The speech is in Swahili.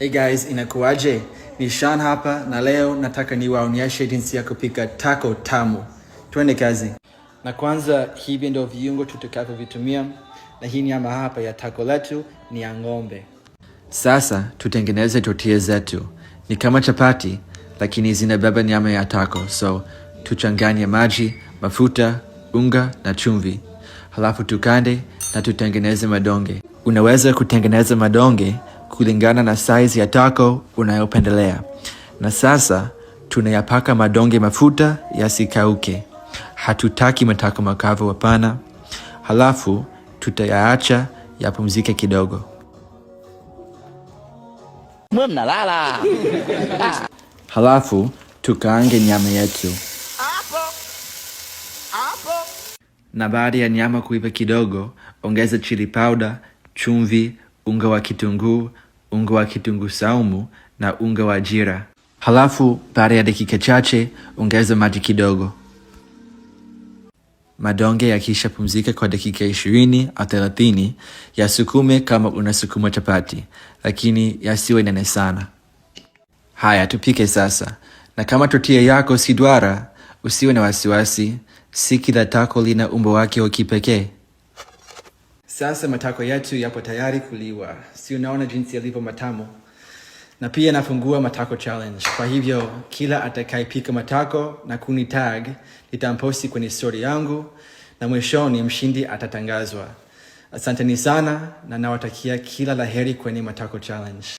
Hey guys, inakuwaje? Ni Sean hapa na leo nataka niwaonyeshe jinsi ya kupika taco tamu. Twende kazi. Na kwanza hivi ndio viungo tutakavyovitumia, na hii nyama hapa ya taco letu ni ya ng'ombe. Sasa tutengeneze tortilla zetu. Ni kama chapati lakini zinabeba nyama ya taco. So tuchanganye maji, mafuta, unga na chumvi. Halafu tukande na tutengeneze madonge. Unaweza kutengeneza madonge kulingana na size ya taco unayopendelea. Na sasa tunayapaka madonge mafuta yasikauke. Hatutaki matako makavu, hapana. Halafu tutayaacha yapumzike kidogo. Mwe mnalala. Halafu tukaange nyama yetu. Na baada ya nyama kuiva kidogo, ongeza chili powder, chumvi, unga wa kitunguu, unga wa kitunguu saumu na unga wa jira. Halafu baada ya dakika chache ongeza maji kidogo. Madonge yakishapumzika kwa dakika 20 au 30, yasukume kama unasukuma chapati, lakini yasiwe nene sana. Haya, tupike sasa. Na kama tortilla yako si duara, usiwe na wasiwasi, si kila taco lina umbo wake wa kipekee. Sasa matako yetu yapo tayari kuliwa. Si unaona jinsi yalivyo matamu? Na pia nafungua matako challenge. Kwa hivyo kila atakayepika matako na kuni tag nitamposti kwenye story yangu, na mwishoni mshindi atatangazwa. Asanteni sana na nawatakia kila laheri kwenye matako challenge.